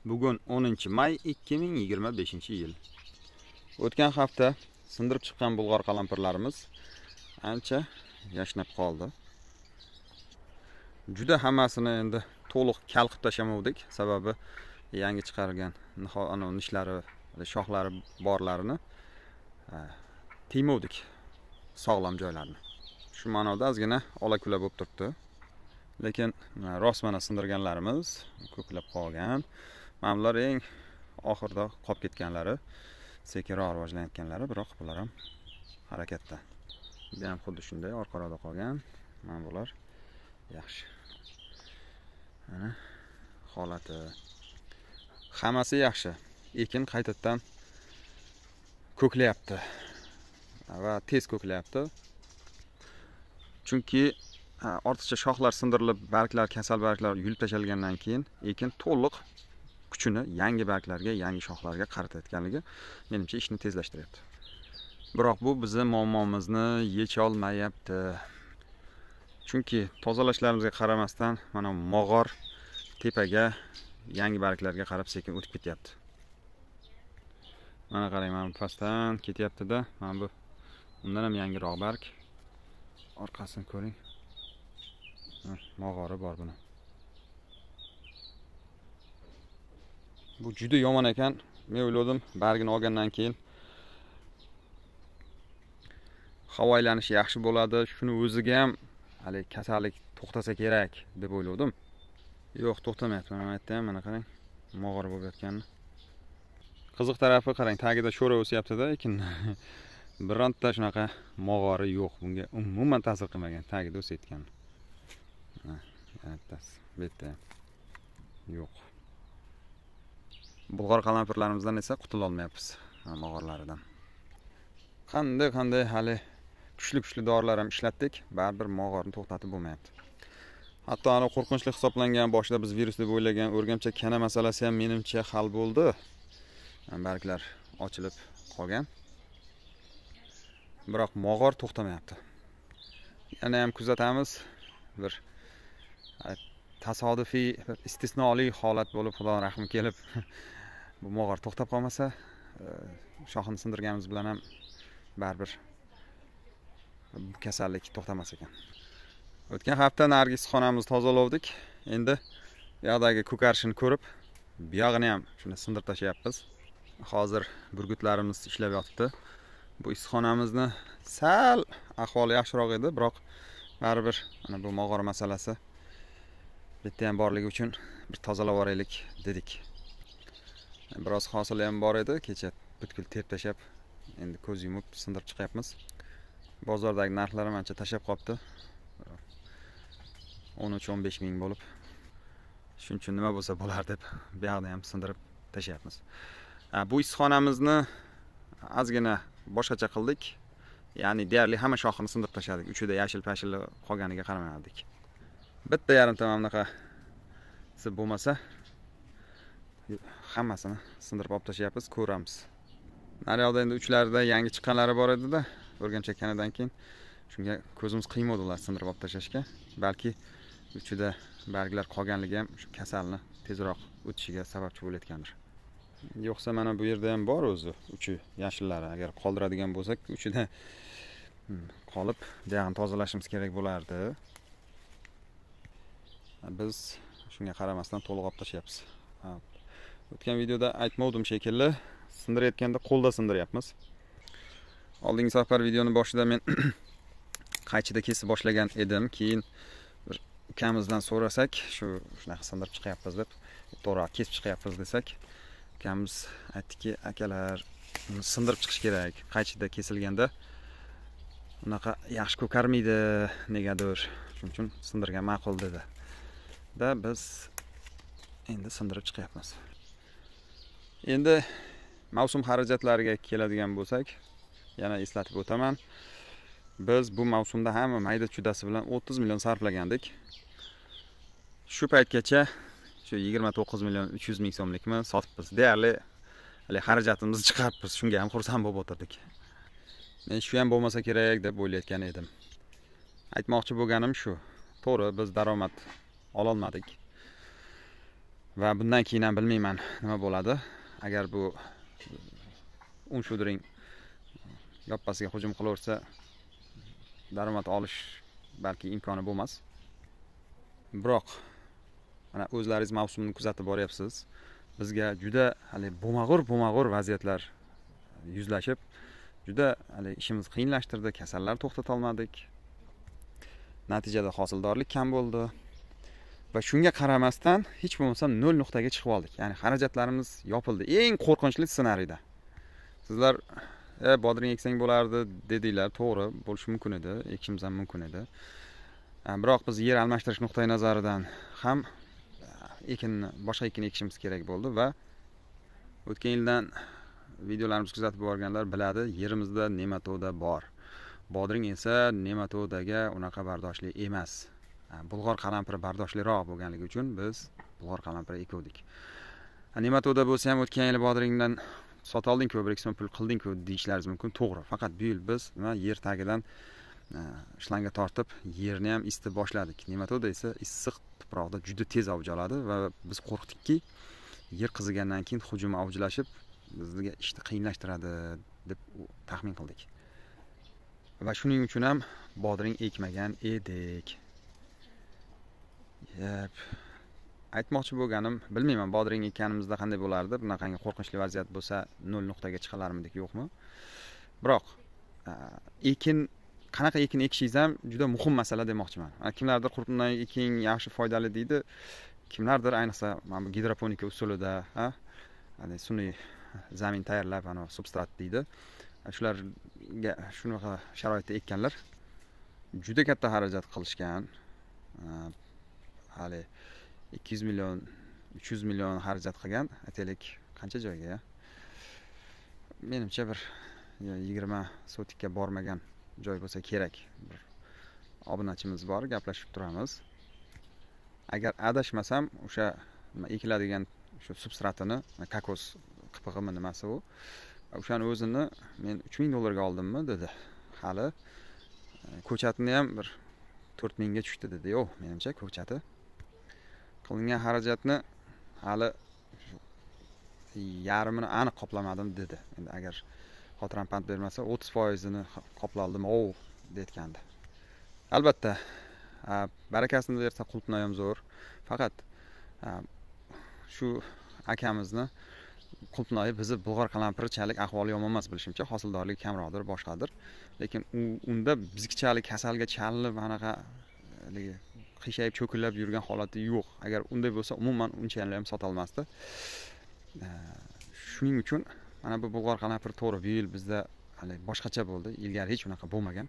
Bugun 10 may 2025-yil. O'tgan hafta sindirib chiqqan bulg'or qalampirlarimiz ancha yashnab qoldi. Juda hammasini endi to'liq kal qilib tashlamadik, sababi yangi chiqarilgan nishlari, shoxlari borlarini tiymovdik, sog'lom joylarini. Shu ma'noda ozgina ola-kula bo'lib turibdi. Lekin rost mana sindirganlarimiz ko'klab qolgan. Mana bular eng oxirida qolib ketganlari, sekinroq rivojlanayotganlari, biroq bular ham harakatda. Bu ham xuddi shunday orqaroqda qolgan. Mana bular yaxshi. Mana holati. Hammasi yaxshi. Ekin qaytadan ko'klayapti va tez ko'klayapti. Chunki ortiqcha shoxlar sindirilib, barglar, kasal barglar yulib tashalgandan keyin ekin to'liq kuchini yangi barglarga, yangi shoxlarga qaratayotganligi menimcha ishni tezlashtiryapti. Biroq bu bizni muammomizni yecha olmayapti. Chunki tozalashlarimizga qaramasdan mana mog'or tepaga, yangi barglarga qarab sekin o'tib ketyapti. Mana qarang, mana bu pastdan ketyapti-da, mana bu undan ham yangiroq barg. Orqasini ko'ring. Mog'ori bor buni. Bu juda yomon ekan. Men o'yladim, bargini olgandan keyin havo aylanishi yaxshi bo'ladi, shuni o'ziga ham hali kasallik to'xtasa kerak deb o'yladim. Yo'q, to'xtamayapti. Mana bu yerda ham mana qarang, mog'or bo'lib yotganini. Qiziq tarafi qarang, tagida sho'ra o'syapti-da, lekin bironta shunaqa mog'ori yo'q. Bunga umuman ta'sir qilmagan, tagida o'sayotgan. Mana bittasi, bu yerda ham yo'q. Bulg'or qalampirlarimizdan esa qutula olmayapmiz, mog'orlaridan. Qanday hali kuchli dorilar ham ishlatdik, baribir mog'orni to'xtatib bo'lmayapti. Hatto ana qo'rqinchli hisoblangan, boshida biz virus deb o'ylagan o'rgamchak kana masalasi ham menimcha hal bo'ldi. Barglar ochilib qolgan. Biroq mog'or to'xtamayapti. Yana ham kuzatamiz. Bir tasodifiy, bir istisnoli holat bo'lib, Xudo rahmi kelib bu mog'or to'xtab qolmasa, shoxini sindirganimiz bilan ham baribir bu kasallik to'xtamas ekan. O'tgan hafta nargis xonamizni tozalovdik. Endi bu yoqdagi ko'karishini ko'rib, bu yog'ini ham shuni sindirib tashlayapmiz. Hozir burgutlarimiz ishlab yotibdi. Bu issiqxonamizni sal ahvoli yaxshiroq edi, biroq baribir mana bu mog'or masalasi bitta ham borligi uchun bir tozalab yuboraylik dedik. Biroz hosili ham bor edi, kecha butkul terib tashlab, endi ko'z yumib sindirib chiqyapmiz. Bozordagi narxlar ham ancha tashlab qolibdi. 13-15 ming bo'lib. Shuning uchun nima bo'lsa bo'lar deb bu yoqni ham sindirib tashlayapmiz. Bu issiqxonamizni ozgina boshqacha qildik. Ya'ni deyarli hamma shoxini sindirib tashladik. Uchida yashil pashili qolganiga qaramadik. Bitta yarimta mana bunaqasi bo'lmasa hammasini sindirib olib tashlayapmiz, ko'ramiz. Nariyoqda endi uchlarida yangi chiqqanlari bor edi-da, o'rgamchak kanadan keyin shunga ko'zimiz qiymadi ular sindirib olib tashlashga. Balki uchida barglar qolganligi ham shu kasalni tezroq o'tishiga sababchi bo'layotgandir. Yo'qsa mana bu yerda ham bor o'zi uchi yashillari. Agar qoldiradigan bo'lsak, uchida qolib, buyog'ini tozalashimiz kerak bo'lardi. Biz shunga qaramasdan to'liq olib tashlayapmiz. O'tgan videoda aytmovdim shekilli, sindirayotganda qo'lda sindiryapmiz. Oldingi safar videoni boshida men qaychida kesib boshlagan edim. Keyin bir ukamizdan so'rasak, shu shunaqa sindirib chiqyapmiz deb, to'g'riroq kesib chiqyapmiz desak, ukamiz aytdiki, akalar, buni sindirib chiqish kerak. Qaychida kesilganda unaqa yaxshi ko'karmaydi negadir. Shuning uchun sindirgan ma'qul dedi. Da biz endi sindirib chiqyapmiz. Endi mavsum xarajatlariga keladigan bo'lsak, yana eslatib o'taman. Biz bu mavsumda hamma mayda chudasi bilan 30 million sarflagandik. Shu paytgacha shu 29 million 300 ming so'mlikmi sotibmiz. Deyarli hali xarajatimizni chiqaribmiz. Shunga ham xursand bo'lib o'tirdik. Men shu ham bo'lmasa kerak deb o'ylayotgan edim. Aytmoqchi bo'lganim shu. To'g'ri, biz daromad ololmadik. Va bundan keyin ham bilmayman nima bo'ladi. Agar bu un shudring yoppasiga hujum qilaversa, daromad olish balki imkoni bo'lmas. Biroq mana o'zlaringiz mavsumni kuzatib boryapsiz. Bizga juda hali bo'lmag'ur vaziyatlar yuzlashib, juda hali ishimiz qiyinlashtirdi, kasallar to'xtata olmadik. Natijada hosildorlik kam bo'ldi. Va shunga qaramasdan hech bo'lmasa 0 nuqtaga chiqib oldik. Ya'ni xarajatlarimiz yopildi. Eng qo'rqinchli ssenariyda. Sizlar bodring eksang bo'lardi dedinglar, to'g'ri, bo'lishi mumkin edi, ekishimiz ham mumkin edi. Biroq biz yer almashtirish nuqtai nazaridan ham ekinni, boshqa ekin ekishimiz kerak bo'ldi va o'tgan yildan videolarimizni kuzatib borganlar biladi, yerimizda nematoda bor. Bodring esa nematodaga unaqa bardoshli emas. Bulg'or qalampiri bardoshliroq bo'lganligi uchun biz bulg'or qalampiri ekuvdik. Nematoda bo'lsa ham o'tgan yili bodringdan sota olding-ku, bir ikki so'm pul qilding-ku deyishlaringiz mumkin, to'g'ri. Faqat bu yil biz nima yer tagidan shlanga tortib yerni ham isitib boshladik. Nematoda esa issiq tuproqda juda tez avj oladi va biz qo'rqdikki, yer qizigandan keyin hujum avjlashib bizga ishni qiyinlashtiradi deb taxmin qildik. Va shuning uchun ham bodring ekmagan edik. Aytmoqchi bo'lganim, bilmayman bodring ekkanimizda qanday bo'lardi, bunaqangi qo'rqinchli vaziyat bo'lsa 0 nuqtaga chiqalarmidik yo'qmi. Biroq ekin, qanaqa ekin ekishingiz ham juda muhim masala demoqchiman. Kimlardir qurtundan eking yaxshi foydali deydi, kimlardir ayniqsa mana bu gidroponika usulida, ha, sun'iy zamin tayyorlab, ana substrat deydi. Shularga shunaqa sharoitda ekkanlar juda katta xarajat qilishgan. Hali 200 million, 300 million xarajat qilgan. Aytaylik, qancha joyga? Menimcha bir 20 sotikka bormagan joy bo'lsa kerak. Bir obunachimiz bor, gaplashib turamiz. Agar adashmasam, o'sha ekiladigan shu substratini, kokos qipig'imi nimasi u, o'shani o'zini men 3000 dollarga oldimmi dedi. Hali ko'chatini ham bir 4000 ga tushdi dedi. Yo'q, menimcha ko'chati qilingan xarajatni hali yarmini aniq qoplamadim dedi. Endi agar xotiram pand bermasa 30%ini qoploldim, o deyotgandi. Albatta, barakasini bersa qulupnay ham zo'r. Faqat shu akamizni qulupnoyi bizni bulg'or qalampirichalik ahvoli yomon emas bilishimcha, hosildorligi kamroqdir, boshqadir. Lekin unda bizkichalik kasalga chalinib anaqa qiyshayib cho'killab yurgan holati yo'q. Agar unday bo'lsa umuman unchalik ham sota olmasdi. Shuning uchun mana bu bulg'or qalampiri to'g'ri bu yil bizda hali boshqacha bo'ldi. Ilgari hech unaqa bo'lmagan.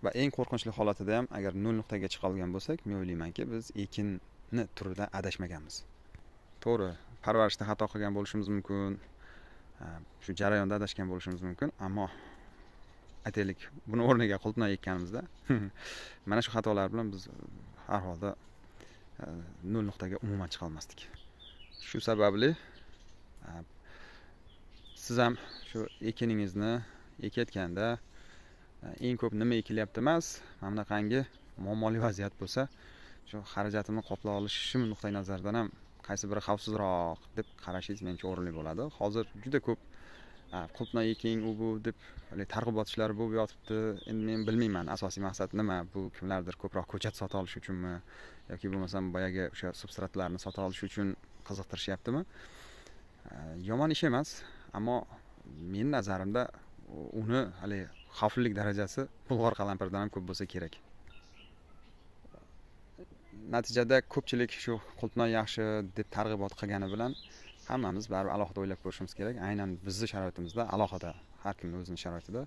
Va eng qo'rqinchli holatida ham agar 0 nuqtaga chiqa olgan bo'lsak, men o'ylaymanki, biz ekinni turida adashmaganmiz. To'g'ri, parvarishda xato qilgan bo'lishimiz mumkin, shu jarayonda adashgan bo'lishimiz mumkin, ammo aytaylik, buni o'rniga qulupnay ekkanimizda mana shu xatolar bilan biz har holda 0 nuqtaga umuman chiqa olmasdik. Shu sababli siz ham shu ekiningizni ekayotganda eng ko'p nima ekilyapti emas, mana bunaqangi muammoli vaziyat bo'lsa, shu xarajatimni qoplay olishim nuqtai nazaridan ham qaysi biri xavfsizroq deb qarashingiz menimcha o'rinli bo'ladi. Hozir juda ko'p qulupnay eking u bu deb targ'ibot ishlari bo'lib yotibdi. Endi men bilmayman asosiy maqsad nima, bu kimlardir ko'proq ko'chat sota olish uchunmi yoki bo'lmasam boyagi o'sha substratlarni sota olish uchun qiziqtirishyaptimi? Yomon ish emas, ammo men nazarimda uni hali xavflilik darajasi bulg'or qalampiridan ham ko'p bo'lsa kerak. Natijada ko'pchilik shu qulupnay yaxshi deb targ'ibot qilgani bilan hammamiz baribir alohida o'ylab ko'rishimiz kerak. Aynan bizni sharoitimizda alohida, har kimning o'zining sharoitida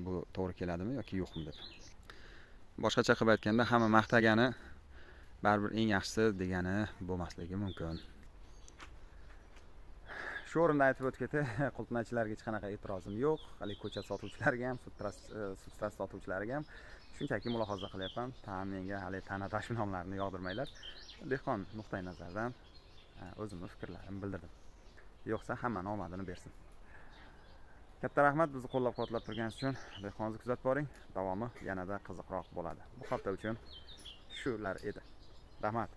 bu to'g'ri keladimi yoki yo'qmi deb. Boshqacha qilib aytganda, hamma maqtagani baribir eng yaxshisi degani bo'lmasligi mumkin. Shu o'rinda aytib o'tib ketay, qulupnaychilarga hech qanaqa e'tirozim yo'q. Hali ko'chat sotuvchilariga ham, substrat sotuvchilariga ham shunchaki mulohaza qilyapman. Menga hali ta'na tashvinomlarni yog'dirmanglar. Dehqon nuqtai nazaridan o'zimning fikrlarimni bildirdim. Yo'qsa hammani omadini bersin. Katta rahmat bizni qo'llab-quvvatlab turganingiz uchun. Dehqonni kuzatib boring. Davomi yanada qiziqroq bo'ladi. Bu hafta uchun shular edi. Rahmat.